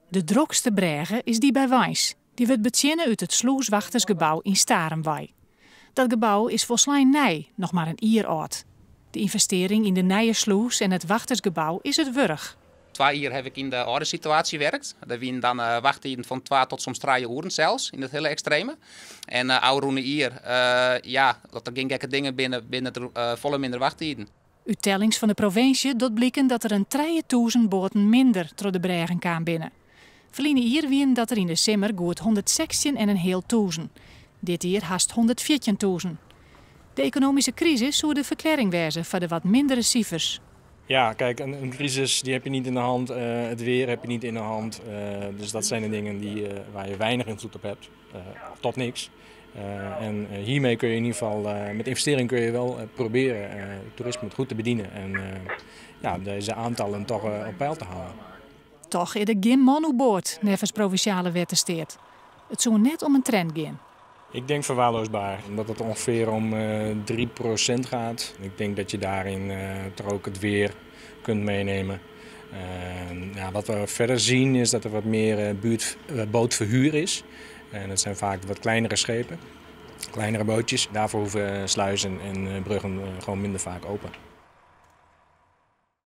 De drokste brêge is dy by Warns. Dy wurdt betsjinne út it slûswachtersgebou yn Starum wei. Dat gebou is folslein nij, noch mar in jier âld. De ynvestearring yn de nije slûs en it wachtersgebou is it wurdich. 2 jier ha ik yn de âlde situaasje wurke. Dêr wiene dan wachttiden fan 2 tot soms 3 oeren sels, yn it hiele ekstreme. En ôfrûne jier, ja, dat der gjin gekke dingen binne, binne der folle minder wachttiden. Ut tellings fan de provinsje docht bliken dat der in 3000 boaten minder troch de brêgen kaam binne. Ferline jier wiene dat der yn de simmer goed 116.500. Dit jier hast 114.000. De ekonomyske krisis soe de ferklearring wêze foar de wat mindere sifers. Ja, kijk, een crisis die heb je niet in de hand. Het weer heb je niet in de hand. Dus dat zijn de dingen waar je weinig invloed op hebt. Tot niks. En hiermee kun je in ieder geval, met investering kun je wel proberen het toerisme goed te bedienen. En ja, deze aantallen toch op peil te houden. Toch is der gjin man oer board, neffens provinsjale wettersteat. It soe net om in trend gean. Ik denk verwaarloosbaar, omdat het ongeveer om 3% gaat. Ik denk dat je daarin toch ook het weer kunt meenemen. Ja, wat we verder zien is dat er wat meer bootverhuur is. En dat zijn vaak wat kleinere schepen, kleinere bootjes. Daarvoor hoeven sluizen en bruggen gewoon minder vaak open.